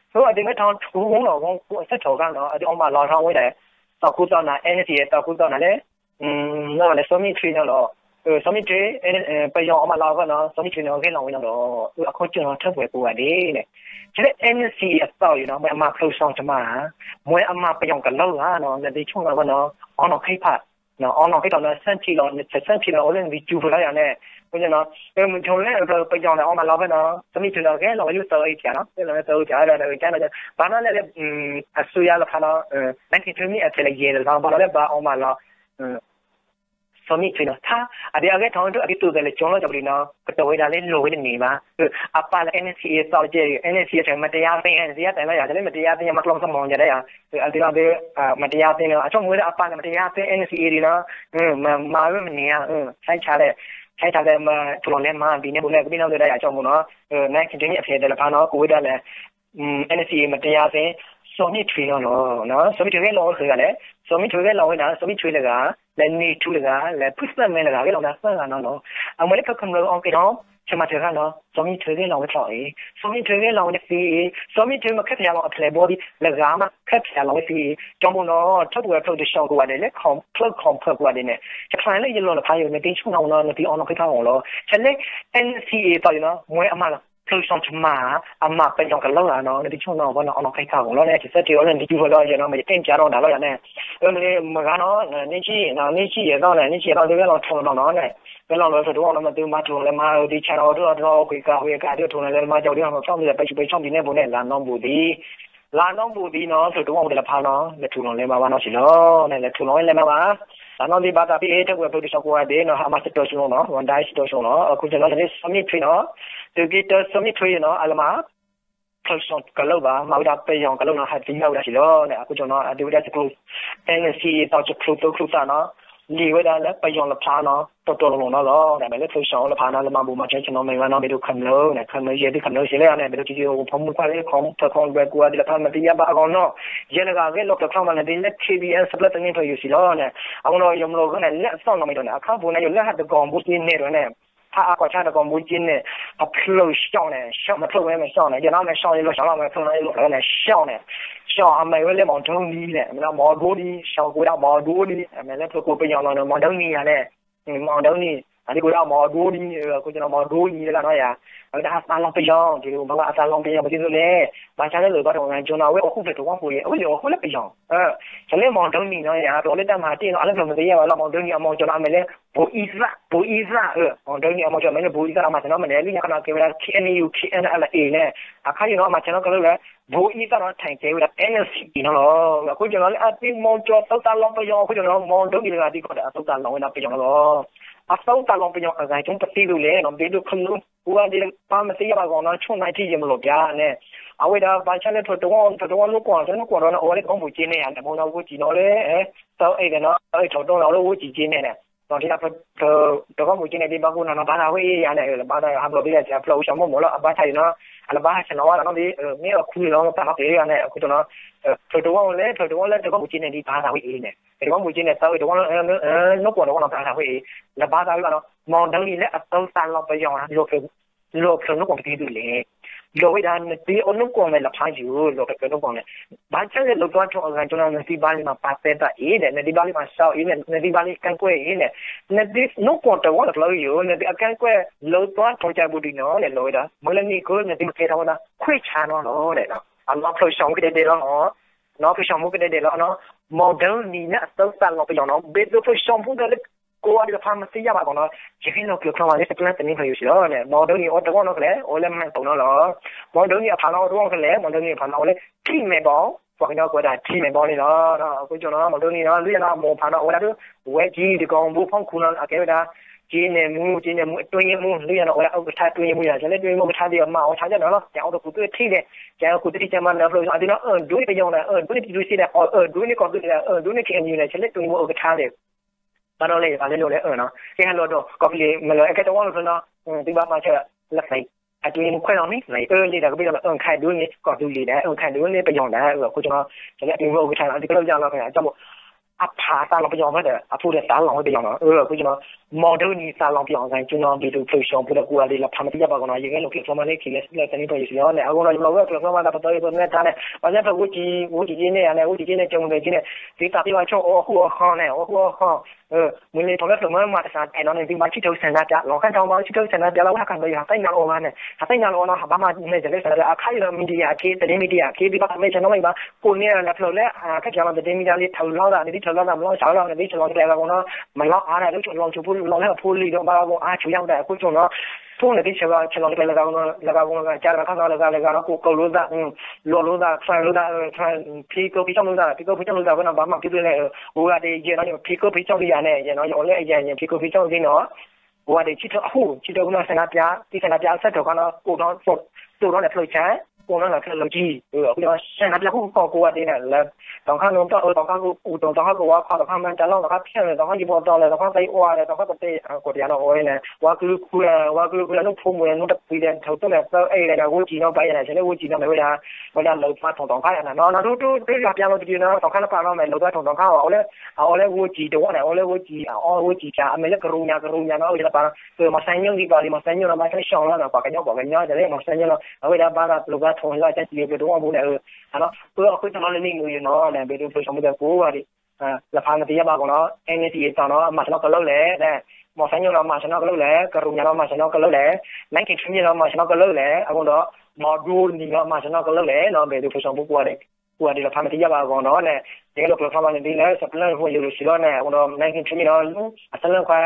အသုမ့ၢ်ထီၣ်ထူလီၤဂီၤခူအဆၢထီၣ်ခါနီၤ အသုအီၣ်မၤလီၤထီၣ်ဝဲဒၣ် သီခိၣ်သီနၤ NCA သီခိၣ်သီနၤလၢ လၢစီၤမံထွံနီၤလီၤ စီၤမံထွံ ပယီၤအီၣ်မၤလီၤအဂီၢ်နီၤ စီၤမံထွံန့ၣ် ဂဲၤလီၤဝဲနီၤလီၤ အဃိကၠိနီၤ ထၢၣ်ပှဲၤကိးဂၤဒဲးန့ၣ် ဖဲလၢ NCA အသီအံၤနီၤ မ့ၢ်အမၤဖျိးစီၤတမၤ မ့ၢ်အမၤပယီၤကလီၤဂၤနီၤ နသ့ၣ်ဆိကမိၣ်ဝဲနီၤ အီနီၤခ့ဖး အီနီၤခ့ဖးနီၤ ဆၢထံၣ်လီၤ ဆၢထံၣ်လီၤအိၣ်လၢနသံၣ်စူၤဖျိးလၢယၤန့ၣ် အဃိကၠိနီၤ မုၢ်ထီၣ်လၢပယီၤန့ၣ် အီၣ်မၤလီၤဖဲနီၤ စီၤမံထွံန့ၣ် ဂဲၤလီၤဝဲလၢသၢအံၤတၢ်နီၤ ဂဲၤလီၤဝဲသၢအံၤတၢ်ဒီး ဘၣ်နီၤလၢလၢ အစိုးရလီၤဖးနီၤ နကထံမ့ၢ်အဖျဲၣ်လၢယဲၢ်လီၤ ဘၣ်နီၤလၢဘၣ်အီၣ်မၤလီၤ စီၤမံထွံနီၤ ထါ အဒုးအဂဲၤထီၣ်ဒုးအကတိၤသးလၢကၠိလီၤ ကၠီပဒံးနီၤ ကတိၤဝဲဒၣ်လၢလိၤဝဲတန့ၢ်ဘၣ် အပၢ်လၢ NCA သီကဲ NCA မတရားသင်း တရားသင်း မတရားသင်း မတရားသင်း မတရားသင်းနီၤ အဆိကမိၣ်ဝဲလၢအပၢ်န့ၣ် မတရားသင်း NCA ဒ်နီၤ မၤဝဲမန့ၢ်ဧါ ဆဲးဆါလဲၣ် ဆဲးဆါလဲၣ် မၤထူလီၤလဲမၤ ဘံၣ်န့ၢ်ဘိလဲၣ် ကဘံၣ်နီၣ်ဒုးဒၣ်ယၤဆိကမိၣ်နီၤ နကထံမ့ၢ်အဖျဲၣ်သ့ၣ်တဖၣ်နီၤ ကိးဝဲဒၣ်လၢ NCA မတရားသင်း စီၤမံထွံနီၤလီၤ စီၤမံထွံဂဲၤလီၤဝဲဃုာ်ဂၤလဲၣ် စီၤမံထွံဂဲၤလီၤဝဲဒၣ် စီၤမံထွံတဂၤ လၢနံၤထူတဂၤ လၢဖုသၣ်မဲတဂၤ ဂဲၤလီၤဝဲဒၣ်သၢဂၤနီၤလီၤ အမ့ၢ်လၢဖဲခမျၢၣ်အီၣ်ကဲထီၣ် ဆၢမၤထၢၣ်ဂၤနီၤ စီၤမံထွံဂဲၤလီၤဝဲထီၣ်အံၤ စီၤမံထွံဂဲၤလီၤဝဲဒၣ်သ့အံၤ စီၤမံထွံမ့ၢ်ခဲဖျါလီၤအဖျဲၣ်ဘီဒံး လၢဂၤမ့ၢ်ခဲဖျါလီၤဝဲသ့အံၤ ကၠီမိၣ်နီၤ ထၢပှဲၤဖျိးတဆှီကိးဂၤဒဲး လၢခီၣ်ဖျၢၣ်ခီၣ်ဖျၢၣ်ကိးဂၤဒဲးန့ၣ် ယဖျါလၢယလီၢ်လၢဖးယိာ် နသ့ၣ်ဆိကမိၣ်နီၤ နသ့ၣ်အီနီၤခ့ဖးအီၤလီၤ ဖဲလၢ NCA သီအံၤနီၤ မ့ၢ်အမၤဖျိးစီၤတမၤ အမၤပယီၤကလီၤဂၤနီၤ နသ့ၣ်ဆိကမိၣ်နီၤ အီနီၤခ့ဖးအီၤလီၤန့ၣ် ယဆၢတဲာ်အီၤလၢနသ့ၣ်ဆိကမိၣ်လီၤ ယနီၤ မ့ၢ်ယတဲပၠးထီၣ်ဒၣ်လီၤယၤန့ၣ် မ့ၢ်လၢမဂၤနီၤ နံၣ်ဆံ နံၣ်ဆံယဲၢ်သီန့ၣ် နံၣ်ဆံယဲၢ်သီဒုးဂဲၤလီၤထီၣ်လီၤနီၤန့ၣ် ဂဲၤလီၤလီၤဖျိးတဝီနီၤ မ့ၢ်သုမၤထူလီၤလဲမၤ သုဆါထီၣ်ထူလီၤထီၣ် ကွံာ်ကးဝံၤကးဒုးထူလီၤလဲမၤကၠီဒုးဟီၣ်ဖျိးမ့ၢ်ပှၤဆူးပှၤဆီၣ်ဘံၣ်န့ၣ်ဘိန့ၣ် လါနီၢ်ဘူးဒံး လါနီၢ်ဘူးဒံးနီၤ ဖျိးတဝီဖိသ့ၣ်တဖၣ်နီၤ လဲၤထူလီၤလဲမၤဘၣ်နီၤစံးလီၤန့ၣ် လဲၤထူလီၤဝဲလဲမၤဘၣ် လါနီၢ်ဒံးဘၣ်သးဖဲအံၤ ထၢပှဲၤဖျိးတဆှီကိးဂၤဒဲးနီၤ ဟးမၤစံးတီၢ်ဆိနီၤ ဝဲဒၣ်စံးတီၢ်ဆိနီၤ အဃိကၠီနီၤ လၢစီၤမံထွံနီၤ သုးက့တၢစီၤမံထွံနီၤ အလၢမၤ ဖျိးစီၤကလီၤဘၣ် မၤဝဲဒၣ်ပယီၤကလီၤနီၤ ဟးသံယါဝဲဒၣ်စံးလီၤန့ၣ် အဃိကၠီနီၤ အဒုးဝဲဒၣ်တကျိၤ NCA သီတချုးသိချုးသးနီၤ လံာ်ဝဲဒၣ်လၢပယီၤလၢဖျါနီၤ တီတီလိၤလိၤနီၤလီၤ ဒ်မ့ၢ်လၢဖျိးစီၤအိၣ်လၢဖးနီၤ လၢမၤဘူၣ်မၤစၢၤဆ့ၣ်နီၤမဲာ်ဝဲနီၤ မ့ၢ်ဒိးခမျၢၣ်န့ၣ် ခမျၢၣ်ယဲၢ်သုခမျၢၣ်စံးလၢန့ၣ် မ့ၢ်ဒိးထံယိဖိမုၣ်ခွါလၢခီဖျိးခီဖျိးကွံာ်အီၤဒ်လၢဖးမၤသံယါဘၣ်အဂီၢ်နီၤ ယဲၢ်တဂၤဂ့ၢ်လီၤဖျိးချီမၤန့ၣ်ဒ်လၢ KBN စၢဖျၢၣ်သန့ဖျိးယိာ်စံးလီၤန့ၣ် အဃိနီၤယမိၢ်ဂ့ၢ်န့ၣ် လၢအသီၣ်နီတမံၤဒီးန့ၣ် အခါပူၤန့ၣ် ယိၤလၢဟးတကီၢ်ဘူက့န့ၣ်ဒီးန့ၣ် ဖးအါကီၢ်ဆါတကီၢ်ဘူက့န့ၣ် အဖျိးစီၤန့ၣ် စီၤမၤဖျိးဝဲမ့ၢ်စီၤန့ၣ် ယနီၤမ့ၢ်စီၤယလိၤစီၤလီၤမ့ၢ်ဖျိးန့ၣ်ယလိၤဖျိးန့ၣ် စီၤန့ၣ် စီၤအမံၤဝဲလၢမီၢ်ဒိနံၤန့ၣ် မ့ၢ်မီၢ်ဒိနံၤ စီၤကိးဝဲဒၣ်မီၢ်ဒိနံၤ မ့ၢ်လၢဖျိးကိးပယီၤလီၤန့ၣ် မီၢ်ဒိနံၤယၤန့ၣ် မီၢ်ဒိနံၤ အဒုးကိးဝဲဒၣ်မီၢ်ဒိနံၤ အဃိကၠီနီၤမီၢ်ဒိနံၤတဂၤနီၤယၤ အဝဲဒၣ်အသးလီၤပယီၤ က့ၤဘၣ်အသးလီၤပယီၤ ပတံၤသူန့ၣ် ဘၣ်ဆၣ်လၢလိာ်ဘၣ်တဂီၤကၠီနီၤ အဝဲအိၣ်ဃူဖျၢၣ်တဝီပူၤအံၤ အဝဲလၢအိၣ်ဃူလၢပယီၤ ကၠီလၢမီၢ်ဒိနံၤနီၤယၤ ပအိၣ်လၢတၢ်မၤတ့ၢ်နီၤ အလၢဖျိးမၤသံယါဘၣ်လီၤ မီၢ်ဒိနံၤအမီၢ်ကၠီနီၤ အမံၤလၢ ဘိအံသၣ် ဘိအံသၣ် မီၢ်ဒိနံၤအမီၢ်ကၠီမံၤလၢဘိအံသၣ်နီၤ မၤစၢၤနီၤ မ့ၢ်န့ၣ် လၢညါခီနီၤ ကဲဝဲဒၣ် KNU KNLA န့ၣ် အခါယံၤနီၤ မၤစၢၤနီၤ ကလၢလၢ ဘိအံသၣ်နီၤ ထံၣ်ကဲဝဲဒၣ် NCA နီၤလီၤ အဃိကၠီနီၤ လၢအသံမီၢ်ကၠီသုးသးလီၤပယီၤ အဃိကၠီနီၤ မီၢ်ဒိနံၤတဂၤသံကီးဒီး အသုးသးလီၤဝဲဒၣ်ပယီၤနီၤလီၤ အသုးသးလီၤပယီၤအဂၤကၠိပသံဒုးလဲၣ်နီၤ ဘ့ဒိဖျၢၣ် ပှၤဒ်ပၢ်မသ့ၣ်ညါဘၣ်ဂီၢ်နီၤ ဆိၣ်နါထံယဲၢ်မလိာ်ပျၢ်န့ၣ်, အဝဲဒၣ်ဘၣ်ဆၣ်လၢဖျၢၣ်တဝီ ဖျၢၣ်တဝီနိၣ်ကွီၢ် ဖျၢၣ်တဝီနိၣ်ကွီၢ်န့ၣ် အိၣ်ဝဲလၢတကီၢ်ပူၤက့န့ၣ်ယါန့ၣ် ဖိနီၣ်ဝိကၠံနီၤလၢ သၢအ့ၣ်ဒီးနီၤ သၢအ့ၣ်ထီၣ်တိၢ်နီၤလၢဝိကၠံက့န့ၣ်န့ၣ်, ဒီးထံၣ်ဒၣ်ဖျၢၣ်တကီၢ်ပူၤက့န့ၣ် ဒ်ဘၣ်ကိၣ်နီၤနီၤ ဘၣ်သးဝဲအ့ၣ်ယါန့ၣ် လၢဘၣ်သးဟးဘျီးဘ့ၣ်လၢဖျၢၣ်အိၣ်ဆၢမိၣ်မိၢ်လီၤ အဘၣ်ဆၣ်အံၤနီၤ အလၢဘၣ်ဟးဆဲးနီၤဝဲလီၤနီၤ ဒ်မ့ၢ်အီၤခူလီၤသးနီတပှဲၤယါန့ၣ် အဃိနီၤ ဖျၢၣ်တဝီလၢ ဖျၢၣ်တဝီလၢတကီၢ်ပူၤက့န့ၣ် ဒ်ဘၣ်သးဝဲအ့ၣ်န့ၣ် ဖျၢၣ်တဝီပူၤက့န့ၣ် သၢအ့ၣ်တဝီလၢ နိၣ်ကွီၢ်တဝီနီၤ ဘၣ်သးဝဲအ့ၣ် လၢဘၣ်သးဝဲလီၤနီၤ မီၢ်ဒၢနံၤလၢအသုးသးလီၤပယီၤ လီၢ်ဖျၢၣ်နိၣ်ကွီၢ်ကသံဒုးလဲၣ်, လီၢ်ဝဲဒၣ်နသ့အိၣ်နိၣ်ကွီၢ်န့ၣ် လၢဖးယိာ် လီၢ်ဖျၢၣ်နိၣ်ကွီၢ်န့ၣ်, ဘၣ်ဆၣ်လၢလီၤသွါထီၣ်အဂၤကၠိနီၤ နသ့ဘၣ်လံမၤပာ်သဲသးအံၤဒီး နသ့ဘၣ်လံမၤစှၤအံၤန့ၣ် နသ့ဘၣ်လံကန့်ကွက်အံၤန့ၣ်, နသ့ နိၣ်ကွီၢ်တဝီလၢဖျၢၣ်ယိာ် နသ့အကန့်ကွက်လီၤသွါထီၣ်ကၠိပူၤဒံးနီၤန့ၣ် လီၢ်ဝဲဒၣ် မ့ၢ်လၢန့ၣ်ကၢ နသ့မ့ၢ်ကဲထီၣ်ဝဲဒၣ် ခွဲးဆါနီၤလီၤန့ၣ်, အနီၢ်ဖျၢၣ်စီၤမူကဒဲဒဲးလီၤနီၤ, နီၢ်ဖျၢၣ်စီၤမူကဒဲဒဲးလီၤနီၤ, မီၢ်ဒၢနံၤလၢအသုးသးလီၤပယီၤနီၤ ဘ့ဒိဖျၢၣ်စီၤမူဒီးလၢ ကိးဂၤဒဲးလၢဖးမသ့ၣ်ညါဘၣ်ဂီၢ်နီၤ, ယဟ့ၣ်လီၤကျိၤချီမးလၢ စပျၢၣ်သန့ဖျၢၣ်ယိာ်စံးလီၤန့ၣ် မီၢ်ဒၢနံၤအိၣ်တဝီနီၤကလဲၣ် အိၣ်လၢမဲၢ်တိၣ်နီၤလီၤ, မီၢ်ဒၢနံၤအဖးနီၤအိၣ်တဝီကလဲၣ် မီၢ်ဒၢနံၤအဖးနီၤအိၣ်လၢ ထံမဲာ်ဘီ, ပှၤကညီကိးဝဲဒၣ်ထံမဲာ်ဘီန့ၣ်လီၤ, အဃိနီၤ မီၢ်ဒၢနံၤနီၤ လၢယၤနီၤ အမိၢ်ဖးနီၤအိၣ်ဝဲဒၣ်ဒုး ဝဲကံ တကီၢ်ဘိဖီခိၣ်နီၤ အကဲဝဲဒၣ် က့န့ၣ်မူ က့န့ၣ်မူ အတွင်းရေးမှူး လၢယၤနီၤ အိၣ်ဝဲဒၣ် ဥက္ကဋ္ဌ အတွင်းရေးမှူး ယၤ ကလဲၣ်အတွင်းရေးမှူးကထါဒံးအမၤအီၤဆါယၤနီၤလီၤ ကအိၣ်တကူးသ့ၣ်ထံၣ်န့ၣ် ကအိၣ်ကူးသ့ၣ်ထံၣ်ကမၤနၢၤဖျိ အဒုးနီၤ အၢၣ်ဒိးန့ၢ်ပယီၤဒီး အၢၣ်ဒိးန့ၢ် ပီၣ်တူးစ့ဒီး အၢၣ်ဒိးန့ၢ်ကီၢ်သူလ့ၤဒီး အၢၣ်ဒိးန့ၢ် ခ့ၣ်အဲၣ်ယူၣ် န့ၣ် ကလဲၣ်အတွင်းရေးမှူး ဥက္ကဋ္ဌ ဒီး ဘၣ်ဒီးလဲၣ် ယဖးလဲၣ်လိာ်လဲၣ်အၢၣ်နီၤ ကဟဲလီၤဒီး ကီၢ်သူလ့ၤ မ့ၢ်လၢအကဲတဝီလီၤဖျိနီၤ သုဘၣ်မၤဆၢ လၢသး အတွင်းရေးမှူးခွဲးနီၤမ့ၢ် သးအၢၣ်လံဒီး ကဘၣ်ဒီးလၢအၢၣ်ခါဒိးန့ၢ် ကီၢ်သူလ့ၤဒီး အၢၣ်ခါဒိးန့ၢ်ပယီၤဒီး အဃိနီၤ ကလဲၣ်အတွင်းရေးမှူး ဥက္ကဋ္ဌ လီၤ ဒ်ကလီၤယၤလီၤ ကၠီဘိ အဖးသးလီၤပယီၤမ့ၢ်ဒီး အဖိဒီးသးလီၤဝဲပယီၤနီၤ အဃိနီၤ မီၢ်ဒၢနံၤသးလီၤပယီၤအဂၤကၠိနီၤ ဘ့ဒိဖျၢၣ်စီၤဖိဒီးကိးဂၤဒဲးလၢဖးမသ့ၣ်ညါဘၣ်ဂီၢ်နီၤ ယဟ့ၣ်လီၤကျိၤချီမးလၢ ခ့ၣ်လဲၣ်သန့ဖျၢၣ်ယိာ်စံးလီၤန့ၣ် အဃိနီၤ ယလီၤဝဲကျိၤချီမးဒီး ပသီအံၤပမ့ၢ်တၢ်န့ၣ် ပှၤလၢဖျၢၣ်ဝူကၠံ ဝူကၠံက့န့ၣ်ယၤန့ၣ် ဝူကၠံက့န့ၣ် ကၠိမုၢ်က့န့ၣ် သုသးသ့ဝဲဆိ အိၣ်ဃူအိၣ်ဃီန့ၣ် အိၣ်ဃူအိၣ်ဃီ မ့ၢ်လၢထီၣ်လၢဖျၢၣ်မ့ၢ်မၤတစးတဲနီၤန့ၣ် သုဘၣ်ဆံၣ်ထၢၣ်ဆန္ဒပြ လီၤခါထီၣ်ဘၣ်ဆံၣ်ထၢၣ်ဆန္ဒပြလီၤ ဝဲဟးကၢ်လၢယဟးသ့ၣ်ညါလီၤအီၤဘၣ်န့ၣ် ဟးသ့ၣ်ညါလီၤအီၤနီၤ ဟးဘၣ်မၤန့ၣ် ယလဲၤဆန္ဒပြ အခါအံၤဒီး media အခ့ သတင်း media အခ့ သုဘၣ်သးမ့ၢ်ဆၢနီၣ်မ့ၢ်ဘၣ် ကိးန့ၢ်လၢဖျၢၣ်လၢ ခါဆံးလီၤ သတင်း media လံ ထၢၣ်လီၤသး နသ့ၣ်ထၢၣ်လီၤသး မလီၤဆၢလီၤ နသ့ၣ်ဆၢလီၤတကျဲလၢဂၤဂီၢ်နီၤ မလီၤအါဒၣ် လၢဆၢလီၤဆူဖိလီၤလၢအဖိလံၤဒီးဘၣ်ဂီၢ်အါဆူညါဝဲဒၣ် အခိၣ်ကၠိနီၤ ဖိနသ့ၣ်ဆၢလီၤတကျဲလၢဂၤဂီၢ်နီၤ လၢဂၤဂီၢ်လၢဂၤ ကၢ်လၢခါခါလၢဂၤလၢဂၤနီၤ ကိးကိးလိာ်သး လိာ်လိာ်သး try လိာ်သး try ဖံးကၢဖံးကၠီလိာ်သး ဖံးကၢဖံးကၠီလိာ်သးဝဲနီၤ ဘၣ်မၤဖံးသ့လဲၣ် အိၣ်ဂၤဒဲးယဲနီၤ ဖံးကၢဖံးကၠီလံယၤန့ၣ် ယဲနီၤ ယအိၣ်လၢအယဲၢ်န့ၣ် ဖံးကၢဖံးကၠီလံနီၤ ကိးဂၤဒဲးဆံၣ်ထၢၣ်အဃိ ဆံၣ်ထၢၣ်အဃိနီၤ ဆန္ဒပြ သုဆန္ဒပြအဆၢထၢၣ်ခါနီၤ ကိးထီၣ် သိးထီၣ်န့ၣ်ဖျၢၣ်ဆါ ကိးထီၣ်န့ၣ်ဖျၢၣ်လီၤကံ အဃိနီၤ ဆန္ဒပြဃိဃီကိးဂၤဒဲးန့ၣ် လၢ သီခါနတီၢ်အၢ သီခါကအိၣ်တီၢ် သီခါကဝါခီ သီခါမၤတၢ်လီၢ် သီခါဖျဲၣ်န့ၣ် သီခါယဘီတီၢ်လဲၣ် သီခါသံအီၤလဲၣ် သီခါပတဲ ကိးတယၤနီၤ အိၣ်ဝဲန့ၣ် ဝါကလုာ်ခူလဲၣ် ဝါကလုာ်ခူလဲၣ် နိၣ်ဖိမူလဲၣ် နိၣ်တပှံၤလဲၣ် ထၢၣ်တိၢ်လဲၣ် သၢအဲၣ်လဲၣ် ဒီးဝူကၠံနီၤ ပှၤယဲန့ၣ် ဆဲးလၢဝူကၠံနီၤ မ့ၢ်ဝဲဒၣ် ဝဲဒၣ်လၢပှၤထီၣ်သီခါယၤန့ၣ်နီၤ နီၤ ဒိဒိဒိယွၤပျါလီၤတဒုနီၤ သီခါလၢပှၤနီၤ မ့ၢ်လၢပှၤထီၣ်သီခါအီၤ အအိၣ်လၢ အအိၣ်လၢဝူကၠံတဝီန့ၣ် အအိၣ်လၢဝူကၠံ အအီဝူကၠံစၢ် အမ့ၢ်လၢကရူၢ်ညါ ကရူၢ်ညါနီၤ အဝဲဒၣ်ပှၤ မီၤစဲညိၣ်ဂ့ၤပှၤလံ မီၤစဲညိၣ်နီၤ ဘၣ်ဆၣ်ရှီၣ်လီၤနီၤ ပှၤကညီပှၤကညီ တလဲၣ် မီၤစဲညိၣ်နီၤ အဝဲဒၣ်ဘၣ်သးပျိၤဘၣ်ထီၣ်လၢအကၠါစံးဖျိးတဝီပူၤန့ၣ် အ ပအဃိသတးလီၤလၢန့ၣ်မုၢ်နီၤ ဘ့ဒိဖျၢၣ်စီၤမူဒီးကိးဂၤဒဲး လၢဖးမသ့ၣ်ညါဘၣ်ဂီၢ်နီၤ NCA အသးနီၤ မၤဆၢနီၤကလၢလဲၣ် မီၤစဲညိၣ်နီၤ မၤဆၢနီၤကလၢလဲၣ် ကရူၢ်ညါနီၤ မၤဆၢနီၤကလၢလဲၣ် နန်းခင်ထွေးမြင့်နီၤ မၤဆၢနီၤကလၢလဲၣ် အဃိဒီး မီၢ်ဒိနံၤနီၤ မၤဆၢနီၤကလၢလဲၣ်နီၤ ဘ့ဒိဖျၢၣ်စီၤမူကိးဂၤဒဲး ကိးဂၤဒဲးလၢဖးမသ့ၣ်ညါဘၣ်ဂီၢ်နီၤန့ၣ် ယဟဲလီၤကျိၤချီမးန့ၣ်ဒ်လၢ စပျၢၣ်ဖိယိာ်စံးလီၤန့ၣ် အဃိဒီး နန်းခင်ထွေးမြင့်နီၤ အဆၢလၢခွါ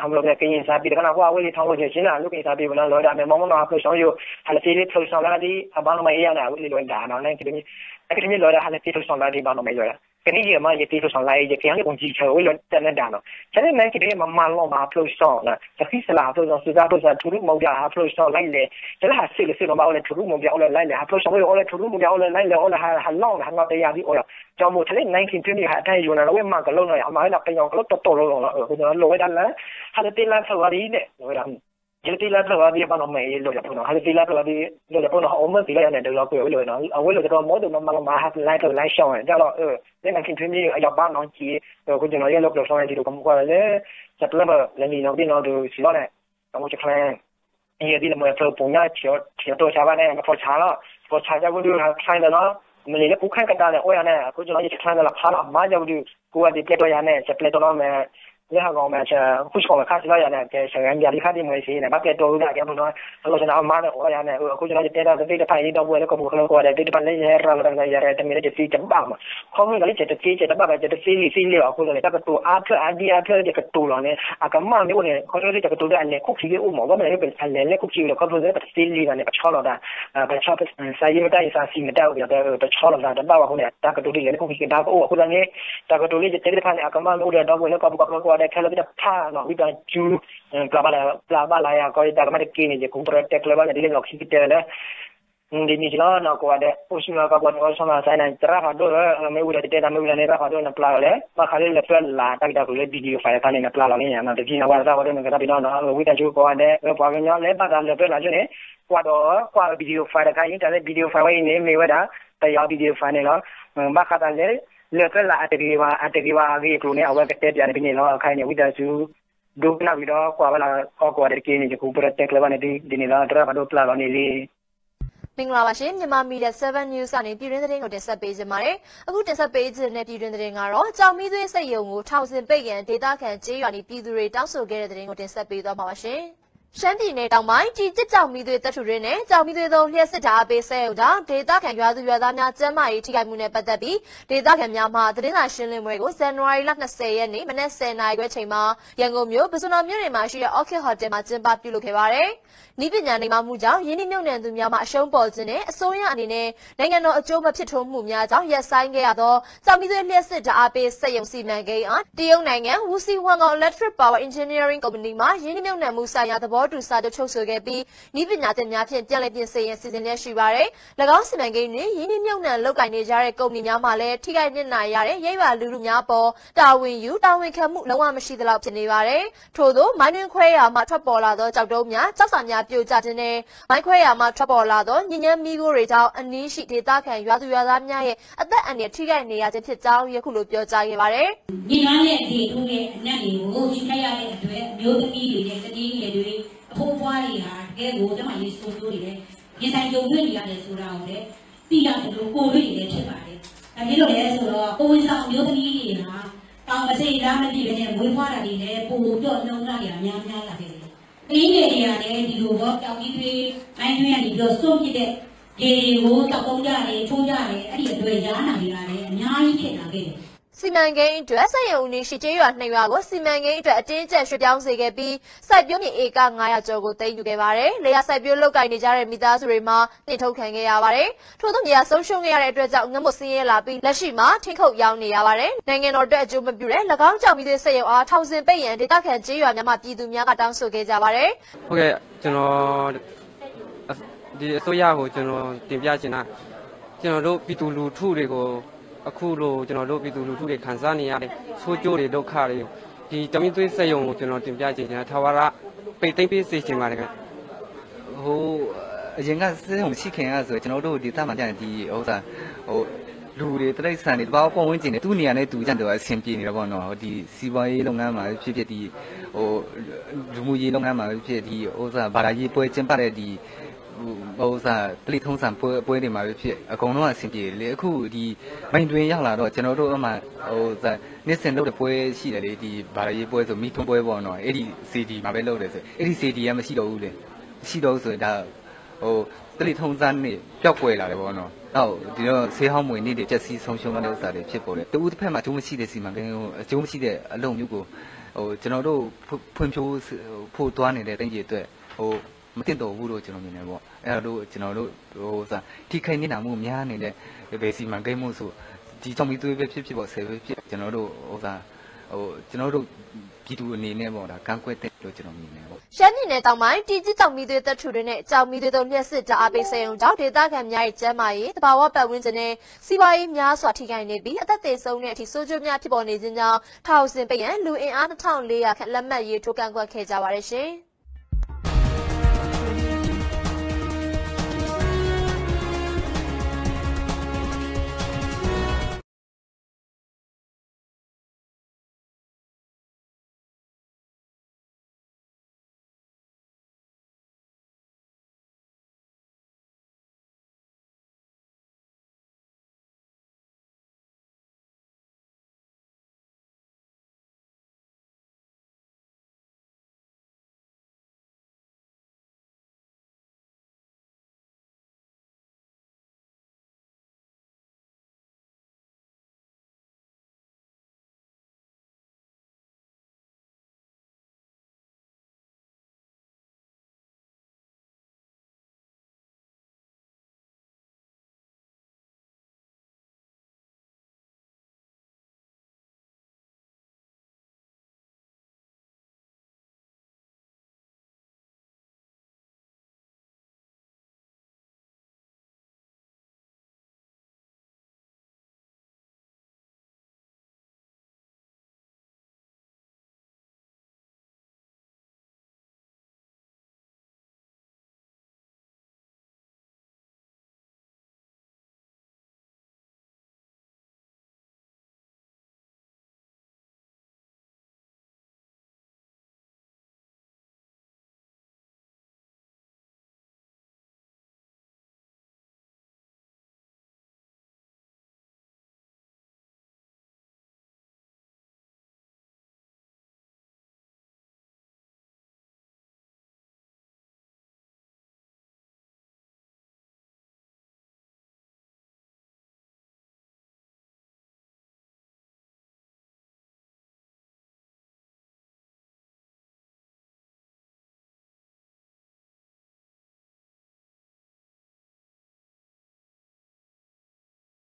ဟးမ့ၢ်လီၤက့ၤ ကရင်စာပေ တခါနီၤ အဃိအဝဲလံ ထောင်ကိုကျော်ဆင်းနီၤ လၢကရင်စာပေပူၤနီၤ လီၤဝဲဒၣ် မ့ၢ်မီၢ်မီၢ်နီၤ ဖျၢၣ်စီၤယိာ် ဟးလၢသ့လၢဖျၢၣ်စီၤလၢဒ် အဘၣ်နီၢ်မၤအ့ယၤန့ၣ် အဝဲလံလီၤဝဲဒၣ်နီၤ နန်းခင်ထွေးမြင့် နန်းခင်ထွေးမြင့် လီၤဝဲဒၣ်ဟးလၢသ့ဖျၢၣ်စီၤလၢဒ်ဘၣ်နီၢ်မၤအ့ယၤ ကနံၣ်ယဲၢ်မး ယသ့ဖျၢၣ်စီၤလၢအံၤ ယက့ၤဟးလၢပူၤကံၢ်ဆၢဝဲလီၤတၢ်လၢဒၣ်နီၤ ဆဲးလၢ နန်းခင်ထွေးမြင့် မၤမၤလီၤမၤဖျၢၣ်စီၤနီၤ ယဃံစလၢ်ဖျၢၣ်စီၤ စူၤကါဖျၢၣ်စီၤ ထူရူၣ်မူဒါဟးဖျၢၣ်စီၤလၢလဲၣ် ဆဲးလၢဟးစ့ၢ်ကီးစ့ၢ်ကီးဘၣ်အိၣ်လဲၣ် ထူရူၣ်မူဒါအိၣ်လၢလဲၣ်လဲၣ် ဟးဖျၢၣ်စီၤဝဲအိၣ်လၢထူရူၣ်မူဒါအိၣ်လၢလဲၣ်လဲၣ် အိၣ်လၢဟးလီၢ်ဟးနီၢ်တယၤဒ်အိၣ်လီၤ ကၠီမိၢ် ဆဲးလၢ နန်းခင်ထွေးမြင့် ဟးတၢ်ယိာ်နီၤ အဝဲမၤကလၢနီၤ အမၤဝဲဒၣ်ပယီၤကလၢတီတီလိၤလိၤနီၤ အဃိန့ၣ် လိၣ်ဝဲဒၣ်လၢ ဟးလၢသ့လၢဖျၢၣ်ဝဲဒ်န့ၣ် လိၣ်ဝဲဒၣ် ဟဲလၢသ့လၢဖျၢၣ်ဝဲဒ်ဘၣ်နီၢ်မၤအ့ယၤ လိၣ်ယၤဖိနီၤ ဟးလၢသ့လၢဖျၢၣ်ဝဲဒ် လိၣ်ယၤဖိနီၤ ဟးအိၣ်မၢသံလၢယၤန့ၣ် ဒုးလီၤကွံာ်ဝဲလၢဝဲနီၤ အဝဲလိၣ်တတီၤမ့ၢ်ဒိၣ်မးမၤလီၤမၤဟးဖျၢၣ်လၢဖျၢၣ်လၢရှီၣ်ဝဲ တၢ်လီၤ လၢ နန်းခင်ထွေးမြင့် အယီၤဘၣ်နီၢ်က့ အဃိန့ၣ် ယဲလီၤကျိၤဆီန့ၣ် ဒ်သိးကမူၤကွၢ်လၢ စပျၢၣ်လၢနံၤနီၤ ဒ်နီၤဒုးစံးလီၤန့ၣ် အဝဲတချါ ယဲဒ်လၢမ့ၢ်ဖျၢၣ်ပူၤညါ ထံၣ်အတီၢ်ဆါဘၣ်န့ၣ် နဖီၣ်ဆါလီၤ ဖီၣ်ဆါယၤဝဲဒုး ဟးချါဒီးနီၤ မ့ၢ်လံလၢပူၤခဲကဒါလဲၣ် အိၣ်ယၤန့ၣ် အဃိန့ၣ် ယတချါဒီးလီၤဖးလီၤအမါယၤဝဲဒုး ကိးဂၤဒဲးပျဲတီယၤန့ၣ် ယပျဲတီနီၤမ့ၢ် လၢဟးဂီၤမ့ၢ် ဃုဆှီၣ်ဝဲခါစံးလီၤယၤန့ၣ် ကဲ ဆၢဂၤမ့ၢ်လံခါဒ်မ့ၢ်စံးန့ၣ် ဘၣ်ပျဲတီဝဲဒၣ်ကဲဖိနီၤ အလီၤဆၣ်န့ၣ် အမါဒီးအိၣ်ယၤန့ၣ် အဃိန့ၣ် ယတဲဒီးသ့ၣ်တဖၣ်အံၤ ဒီပုၢ်ဝဲၢ်လၢကီၢ်ပူၤခဲလၢာ်ကိးဂၤဒဲး သ့ၣ်တဖၣ်လၢယဟဲရၤလီၤတၢ်ဒီး ယရဲၣ်တမ့ၢ်လၢယသံတဘၣ်မး ခီဖျိလၢယတသ့ယတဘၣ်ဘၣ် ယတသ့လံာ်သ့လဲၢ်ဘၣ်အဃိန့ၣ် တၢ်ကတိၤအါဖျၢၣ်အါဒံအါဖျၢၣ်လၢယကတိၤလီၤန့ၣ် အကမၣ်မ့ၢ်အိၣ်န့ၣ် ခီဖျိလၢတၢ်ကတိၤလၢအလဲၤခိၣ်ခံလၢအိၣ်မး ဘၣ်မနုၤလၢအလဲၤလဲၤခိၣ်ခံဒီး ခီဖျိလၢပတသ့လံာ်ဘၣ်န့ၣ် ပဆီလီၤသး ပဆီ စးယံမတၤ ယစးစံမတၤ ပဆီလီၤသးတဘၣ်ဘၣ်အဃိန့ၣ် တၢ်ကတိၤလၢလဲၤလၢခိၣ်ခံကဒါကအိၣ်အဃိသတးန့ၣ် တၢ်ကတိၤလၢယတဲသ့ၣ်တဖၣ်န့ၣ် အကမၣ်မ့ၢ်အိၣ်ဒီး ဒီပုၢ်ဝဲၢ်လၢကီၢ်ပူၤကီၢ်ချၢကိး ဒီးခဲလၢာ်သ့ၣ်တဖၣ်နီၤ ဝံသးစူၤ ပျၢ်ဘၣ်လၢ ပျၢ်ဘၣ်လၢယၤကီး ယတၢ်ကမၣ်တက့ၢ်န့ၣ် ယကဟူးပရၢတဲကျၢၤဘၣ်န့ၣ် ဒ်လဲၣ်လီၤခံကတၢၢ်လၢ ဒ်န့ၣ်လီၤနီၤ ကိးဂၤဒဲး အိၣ်ဆူၣ်လီၤ ကီးပှၤန့ၣ်အိၣ်ဆီၣ်မၤစၢၤန့ၣ် သရၣ်ဖးဒိၣ်လၢ မ့ၢ်ဝံၤဒီးတတဲတၢ်မ့ၢ်ဝံၤလီၤန့ၣ် သရၣ်ဖးဒိၣ်န့ၣ် ပျၢ်လီၤလဲၣ် ဘၣ်ဃးလၢလၢပျၢ်လၢ်တၢ်ဂ့ၢ်တၢ်ကျိၤလၢ video file တခါန့ၣ် နပျၢ်လီၤန့ၣ် တကံၢ်နီၤ ဝဲသရၣ်ဖးဒိၣ်န့ၣ် ကသးပ့ၤနီၣ်နီၤ ဝံသးစူၤကိးဂၤဒဲး ပှၤကညီလၢဘၣ်သးလၢပျၢ်လၢ်ကၠိန့ၣ် ကွၢ်ဒီး ကွၢ် video file တခါအံၤ တၢ်လၢ video file ဝဲအံၤန့ၣ် မ့ၢ်ဝဲဒၣ် ပယီၤ video file န့ၣ်လီၤ ဘၣ်ဃးသးလၢ လၢပျၢ်လၢ်အတဂ့ၤဘၣ် အတဂ့ၤဘၣ်အဂ့ၢ်အကျိၤန့ၣ် အဝဲကတဲပၠးန့ၣ်ဖဲန့ၣ်လီၤ အခါအံၤန့ၣ် ဝံသးစူၤ ဒိကနၣ်ဝံၤဒီးကွၢ်ဝဲလၢကီးကိးဂၤဒဲးတက့ၢ်န့ၣ် ယကဟူးပရၢတဲကျၢၤဘၣ်န့ၣ်ဒ်န့ၣ်လီၤ သရၣ်ဖးဒိၣ်ပျၢ်လီၤန့ၣ်လံ မင်္ဂလာပါရှင်။ မြန်မာမီဒီယာ seven News ကနေ ပြည်တွင်းသတင်းကို တင်ဆက်ပေးချင်ပါတယ်။ အခုတင်ဆက်ပေးချင်တဲ့ ပြည်တွင်းသတင်းကတော့ ကျောက်မီးသွေးစက်ရုံကို ထောင်ချောက်ပိတ်ရန် ဒေသခံကျေးရွာနေပြည်သူတွေ တောင်းဆိုခဲ့တဲ့သတင်းကို တင်ဆက်ပေးသွားမှာပါရှင်။ ရှမ်းပြည်နယ်တောင်ပိုင်း တီးတိကျောက်မီးသွေးသတ္တုတွင်းနဲ့ ကျောက်မီးသွေးသုံး လျှပ်စစ်ဓာတ်အားပေးစက်ရုံကြောင့် ဒေသခံရွာသူရွာသားများ ကျန်းမာရေးထိခိုက်မှုနဲ့ပတ်သက်ပြီး ဒေသခံများမှ သတင်းစာရှင်းလင်းပွဲကို ဇန်နဝါရီလ နှစ်ဆယ်ရက်နေ့ မနက် ဆယ်နာရီခွဲချိန်မှာ ရန်ကုန်မြို့ ပုစွန်တောင်မြို့နယ်မှာရှိတဲ့ Orchid Hotel မှာ ကျင်းပပြုလုပ်ခဲ့ပါတယ်။ နည်းပညာနိမ့်ပါးမှုကြောင့် ရင်းနှီးမြှုပ်နှံသူများမှာ အရှုံးပေါ်ခြင်းနဲ့ အစိုးရအနေနဲ့ နိုင်ငံတော်အကျိုးမဖြစ်ထွန်းမှုများကြောင့် ရပ်ဆိုင်းခဲ့ရသော ကျောက်မီးသွေးလျှပ်စစ်ဓာတ်အားပေးစက်ရုံစီမံကိန်းအား တရုတ်နိုင်ငံ Wuxi Huangao Electric Power Engineering ကုမ္ပဏီမှ ရင်းနှီးမြှုပ်နှံမှုဆိုင်ရာသဘောတူစာချုပ် ချုပ်ဆိုခဲ့ပြီး နည်းပညာသစ်များဖြင့် ပြန်လည်ပြင်ဆင်ရန် စီစဉ်လျက်ရှိပါတယ်။ ၎င်းစီမံကိန်းတွင် ရင်းနှီးမြှုပ်နှံလုပ်ကိုင်နေကြတဲ့ ကုမ္ပဏီများမှလည်း ထိခိုက်နစ်နာရတဲ့ ရပ်ရွာလူထုများအပေါ် တာဝန်ယူ တာဝန်ခံမှု လုံးဝမရှိသလောက် ဖြစ်နေပါတယ်။ ထို့သို့ မိုင်းတွင်းခွဲရာမှ ထွက်ပေါ်လာသော ကျောက်တုံးများ ကျောက်စာများ ပြိုကျခြင်းနှင့် မိုင်းခွဲရာမှ ထွက်ပေါ်လာသော ညစ်ညမ်းမီးခိုးတွေကြောင့် အနီးရှိ ဒေသခံရွာသူရွာသားများရဲ့ အသက်အန္တရာယ် ထိခိုက်နေရခြင်းဖြစ်ကြောင်း ယခုလိုပြောကြားခဲ့ပါတယ်။ ညစ်ညမ်းတဲ့လေထုနဲ့အနံ့တွေကို ယူလိုက်ရတဲ့အတွက် အမျိုးသမီးတွေနဲ့ ကလေးငယ်တွေ အဖိုးအဖွားတွေဟာ တကယ့်ကို ကျန်းမာရေးဆိုးကျိုးတွေနဲ့ ရင်ဆိုင်ကြုံတွေ့နေရတယ်ဆိုတာကိုလည်း သိရသလို ကိုယ်တွေ့နေလည်းဖြစ်ပါတယ်။ ဘာဖြစ်လို့လဲဆိုတော့ ကိုယ်ဝန်ဆောင်အမျိုးသမီးတွေဟာ တောင်မစိမ်းလမ်းမပြည့်ပဲနဲ့ မွေးဖွားတာတွေလည်း ပိုပြီးတော့နှုန်းထားတွေကများများလာခဲ့တယ်။ ကလေးငယ်တွေကလည်း ဒီလိုပေါ့ ကျောက်မီးသွေး မိုင်းတွင်းကနေပြီးတော့ စွန့်ပစ်တဲ့ရေတွေကို သောက်သုံးကြတယ် ချိုးကြတယ် အဲ့ဒီအတွက် ယားနာတွေကလည်း အများကြီးဖြစ်လာခဲ့တယ်။ စီမံကိန်းအတွက် စက်ရုံအနီးရှိ ကျေးရွာနှစ်ရွာကို စီမံကိန်းအတွက် အတင်းအကျပ်ရွှေ့ပြောင်းစေခဲ့ပြီး စိုက်ပျိုးမြေဧက ငါးရာကျော်ကို သိမ်းယူခဲ့ပါတယ်။ လယ်ယာစိုက်ပျိုးလုပ်ကိုင်နေကြတဲ့ မိသားစုတွေမှာ နှင်ထုတ်ခံခဲ့ရပါတယ်။ ထို့သို့ မြေယာဆုံးရှုံးခဲ့ရတဲ့အတွက်ကြောင့် ငတ်မွတ်ဆင်းရဲလာပြီး လက်ရှိမှာ ထင်းခုတ်ရောင်းနေရပါတယ်။ နိုင်ငံတော်အတွက် အကျိုးမပြုတဲ့ ၎င်းကျောက်မီးသွေးစက်ရုံအား ထောင်ချောက်ပိတ်ရန် ဒေသခံကျေးရွာများမှ ပြည်သူများက တောင်းဆိုခဲ့ကြပါတယ်။ ဟုတ်ကဲ့ ကျွန်တော် ဒီအစိုးရကို ကျွန်တော်တင်ပြချင်တာ ကျွန်တော်တို့ပြည်သူလူထုတွေကို အခုလိုကျွန်တော်တို့ပြည်သူလူထုတွေခံစားနေရတဲ့ ဆိုးကျိုးတွေ ဒုက္ခတွေ ဒီကျောက်မီးသွေးစက်ရုံကို ကျွန်တော်တင်ပြချင်တယ် ထာဝရပိတ်သိမ်းပေးစေချင်ပါတယ်ခင်ဗျာ။ ဟိုအရင်ကစက်ရုံမရှိခင်ကဆိုကျွန်တော်တို့ဒေသမှာကျရင်ဒီဥစ္စာဟိုလူတွေတိရစ္ဆာန်တွေတဘာဝပတ်ဝန်းကျင်တွေသူ့နေရာနဲ့သူကြံ့တော့အဆင်ပြေနေတော့ပေါ့နော်ဒီစီးပွားရေးလုပ်ငန်းမှာဖြစ်ဖြစ်ဒီဟိုလူမှုရေးလုပ်ငန်းမှာဖြစ်ဖြစ်ဒီဥစ္စာဘာသာရေးပွဲကျင်းပတဲ့ဒီဥစ္စာပလိထုံးစံပွဲပွဲတွေမှာပဲဖြစ်အကုန်လုံးအဆင်ပြေလေအခုဒီမိုင်းတွင်းရောက်လာတော့ကျွန်တော်တို့အမှဥစ္စာနေ့စဉ်လုပ်တဲ့ပွဲရှိတယ်လေဒီဘာသာရေးပွဲဆိုမီးထွန်းပွဲပေါ့နော်အဲ့ဒီစီဒီမှာပဲလုပ်တယ်ဆိုအဲ့ဒီစီဒီကမရှိတော့ဘူးလေမရှိတော့ဘူးဆိုရင်ဒါဟိုပလိထုံးစံနဲ့ပျောက်ကွယ်လာတယ်ပေါ့နော်အော်ဒီတော့ဆေးဟောင်းမွေနေ့တွေပျက်စီးဆုံးရှုံးတဲ့ဥစ္စာတွေဖြစ်ပေါ်တယ်တဦးတစ်ဖက်မှာအကျိုးမရှိတဲ့စီမံကိန်းအကျိုးမရှိတဲ့အလုပ်မျိုးကိုဟိုကျွန်တော်တို့ဖွံ့ဖြိုးဖို့တွားနေတဲ့တိုင်းပြည်အတွက်ဟို မသင့်တော်ဘူးလို့ကျွန်တော်မြင်တယ်ပေါ့အဲ့တော့ကျွန်တော်တို့ဟိုစားထိခိုက်နစ်နာမှုများနေတဲ့ဘယ်စီမံကိန်းမှုဆိုဒီကြောင့်မီးသွေးပဲဖြစ်ဖြစ်ပေါ့ဆယ်ပဲဖြစ်ကျွန်တော်တို့ဟိုစားဟိုကျွန်တော်တို့ပြည်သူအနေနဲ့ပေါ့ဒါကန့်ကွက်တယ်လို့ကျွန်တော်မြင်တယ်ပေါ့ရှမ်းပြည်နယ်တောင်ပိုင်း တီးတိကျောက်မီးသွေးသတ္တုတွင်းနဲ့ ကျောက်မီးသွေးသုံးလျှပ်စစ်ဓာတ်အားပေးစက်ရုံကြောင့် ဒေသခံများ၏ကျန်းမာရေး၊ သဘာဝပတ်ဝန်းကျင်နှင့် စီးပွားရေးများစွာထိခိုက်နေပြီး အသက်သေဆုံးတဲ့အထိ ဆိုးကျိုးများဖြစ်ပေါ်နေခြင်းကြောင့် ထောင်ချောက်ပိတ်ရန် လူအင်အား နှစ်ထောင့်လေးရာခန့် လက်မှတ်ရေးထိုးကန့်ကွက်ခဲ့ကြပါတယ်ရှင်။